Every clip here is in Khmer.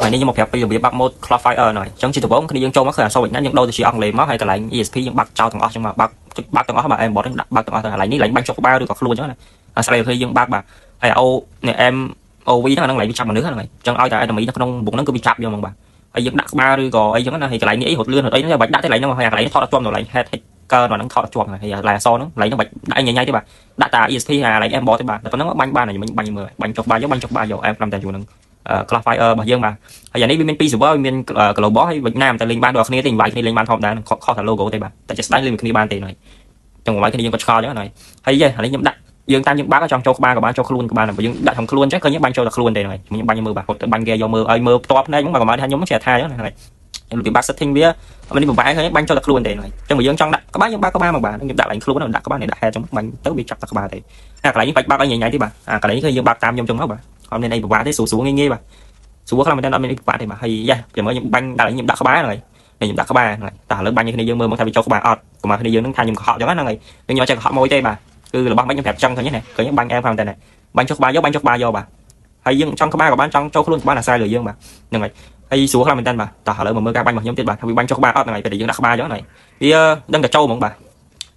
ថ្ងៃនេះខ្ញុំមកប្រាប់ពីរបៀបបាក់ mode Crossfire หน่อยអញ្ចឹងជាដំបូងគ្នាយើងចូលមកឃើញអក្សរវៀតណាមយើងដូរទៅជាអង់គ្លេសមកហើយកន្លែង ESP យើងបាក់ចោលទាំងអស់ចឹងមកបាក់ចុចបាក់ទាំងអស់បាទ aimbot ហ្នឹងដាក់បាក់ទាំងអស់ទាំងកន្លែងនេះកន្លែងបាញ់ចុកក្បាលឬក៏ខ្លួនចឹងណាអាស្រ័យឃើញយើងបាក់បាទហើយអូនេះ M OV ហ្នឹងអាហ្នឹងកន្លែងវាចាប់មនុស្សហ្នឹងហើយអញ្ចឹងឲ្យតែ enemy នៅក្នុងបុកហ្នឹងគឺវាចាប់យកហ្មងបាទហើយយើងដាក់ក្បាលឬក៏អីចឹងណាហើយកន្លែងនេះអីរត់លឿនរត់អីហ្នឹងបាច់ដាក់ទេកន្លែងហ្នឹងហើយកន្លែងនេះថតអត់ជាប់នៅកន្លែង head កើនហ្នឹងថតអត់ជាប់ហើយកន្លែងអក្សរហ្នឹងកន្លែងហ្នឹងបាច់ដាក់ញ៉ៃញ៉ៃទេបាទដាក់តា ESP អាកន្លែង aimbot ទេបាទតែប៉ុណ្្នឹងបាញ់បានខ្ញុំបាញ់មើលបាញ់ចុកក្បាលយកបាញ់ចុកក្បាលយក M 5តែជួនឹង Crossfire របស់យើងបាទហើយអានេះវាមានពីរ server វាមាន global ហើយវៀតណាមតែលេងបានដូចគ្នាទេវាយគ្នាលេងបានធម្មតាខុសតែ logo ទេបាទតែជាស្ដែងលេងគ្នាបានទេហ្នឹងចឹងវាយគ្នាយើងក៏ឆ្ងល់ចឹងហ្នឹងហើយយេអានេះខ្ញុំដាក់យើងតាមយើងបាក់ចង់ចូលក្បាលក៏បានចូលខ្លួនក៏បានបើយើងដាក់ក្នុងខ្លួនចឹងឃើញបាញ់ចូលតែខ្លួនទេហ្នឹងហើយខ្ញុំបាញ់មើលបាទគាត់ទៅបាញ់គេយកមើលឲ្យមើលផ្ទាល់ភ្នែកហ្នឹងបាទក៏មកថាខ្ញុំចេះថាចឹងហ្នឹងហើយរបៀបបាក់ setting វានេះពិបាកឃើញបាញ់ចូលតែខ្លួនទេហ្នឹងហើយចឹងបើយើងចង់ដាក់ក្បាលយើងបាក់ក្បាលមកបាទខ្ញុំដាក់ឡើងខ្លួនដាក់ក្បាលនេះដាក់ head ចឹងបាញ់ទៅវាចាប់តែក្បាលទេអាកន្លែងនេះបាច់បាក់ឲ្យញ៉ៃញ៉ៃទេបាទអាកន្លែងនេះគឺយើងបាក់តាមខ្ញុំចឹងមកបាទអត់មានអីពិបាកទេស្រួលស្រួលងាយងាយបាទស្រួលខ្លាំងមែនតើអត់មានអីពិបាកទេបាទហើយយ៉ាចាំមើលខ្ញុំបាញ់ដាក់ខ្ញុំដាក់ក្បាលហ្នឹងហើយខ្ញុំដាក់ក្បាលហ្នឹងហើយតោះឥឡូវបាញ់ឲ្យគ្នាយើងមើលមកថាវាចូលក្បាលអត់កុំឲ្យគ្នាយើងនឹងថាខ្ញុំកុហកចឹងហ្នឹងហើយខ្ញុំអត់ចេះកុហកមួយទេបាទគឺរបស់មិនខ្ញុំប្រាប់ចឹងឃើញទេឃើញបាញ់អែមខ្លាំងមែនតើបាញ់ចូលក្បាលយកបាញ់ចូលក្បាលយកបាទហើយយើងចង់ក្បាលក៏បានចង់ចូលខ្លួនក៏បានអាស្រ័យលើយើងបាទហ្នឹងហើយហើយស្រួលខ្លាំងមែនតើបាទតោះឥឡូវមកមើលការបាញ់របស់ខ្ញុំទៀតបាទថាវាបាញ់ចូលក្បាលអត់ហ្នឹងហើយពេលដែលយើងដាក់ក្បាលចឹងហ្នឹងហើយវាដឹងតែចូលហ្មងបាទ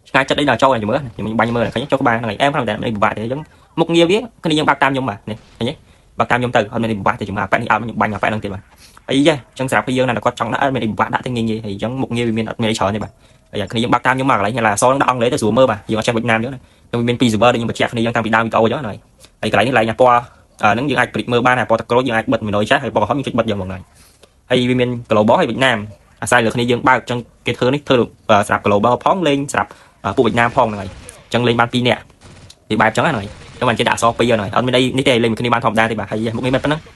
ឆ្ងាយចិត្តអីដល់ចូលហើយមើលខ្ញុំបាញ់មើលឃើញចូលក្បាលហ្នឹងហើយអែមខ្លាំងមែនតើមិនពិបាកទេអញ្ចឹងមុខងារវាគ្នាយើងបាក់តាមខ្ញុំបាទនេះឃើញទេបាក់តាមខ្ញុំទៅអត់មានអីពិបាកទេជំអាប៉ែនេះអត់ខ្ញុំបាញ់អាប៉ែហ្នឹងទៀតបាទហើយយេអញ្ចឹងសម្រាប់គ្នាយើងណាគាត់ចង់ដាក់អត់មានអីពិបាកដាក់ទេងាយងាយហើយអញ្ចឹងមុខងារវាមានអត់មានអីច្រើនទេបាទហើយគ្នាយើងបាក់តាមខ្ញុំមកកន្លែងនេះឡាអសនឹងដាក់អង់គ្លេសទៅស្រួលមើលបាទយើងអត់ចេះវៀតណាមអញ្ចឹងណាខ្ញុំមានពីរ server ដែលខ្ញុំបញ្ជាក់គ្នាយើងតាំងពីដើមវីដេអូអញ្ចឹងហើយហើយកន្លែងនេះកន្លែងពណ៌ហ្នឹងយើងអាចព្រិចមើលបានពណ៌ទឹកក្រូចយើងអាចបិទមួយចាស់ហើយពណ៌ក្រហមយើងចុចបិទយកមកហើយហើយវាមាន global ហើយវៀតណាមអាស្រ័យលើគ្នាយើងបើកអញ្ចឹងគេធ្វើនេះធ្វើសម្រាប់ global ផងលេងសម្រាប់ពួកវៀតណាមផងហ្នឹងហើយអញ្ចឹងលេងបាន2នាក់វាបែបអញ្ចឹងហ្នឹងហើយអញ្ចឹងបានគេដាក់អក្សរ2ហ្នឹងហើយអត់មានអីនេះទេលេងមួយគ្នាបានធម្មតាទេបាទហើយមុខនេះមិនប៉ុណ្ណឹង។